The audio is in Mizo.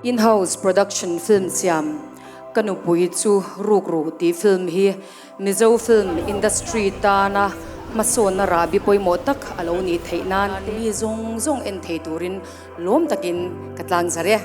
In-house production film siam Ka Nupui Chu Rukru tih film hi Mizo film industry tana hmasawnna rahbi pawimawh tak a lo nih theih nan mi zawng zawng en thei turin lawm takin ka tlangzar e.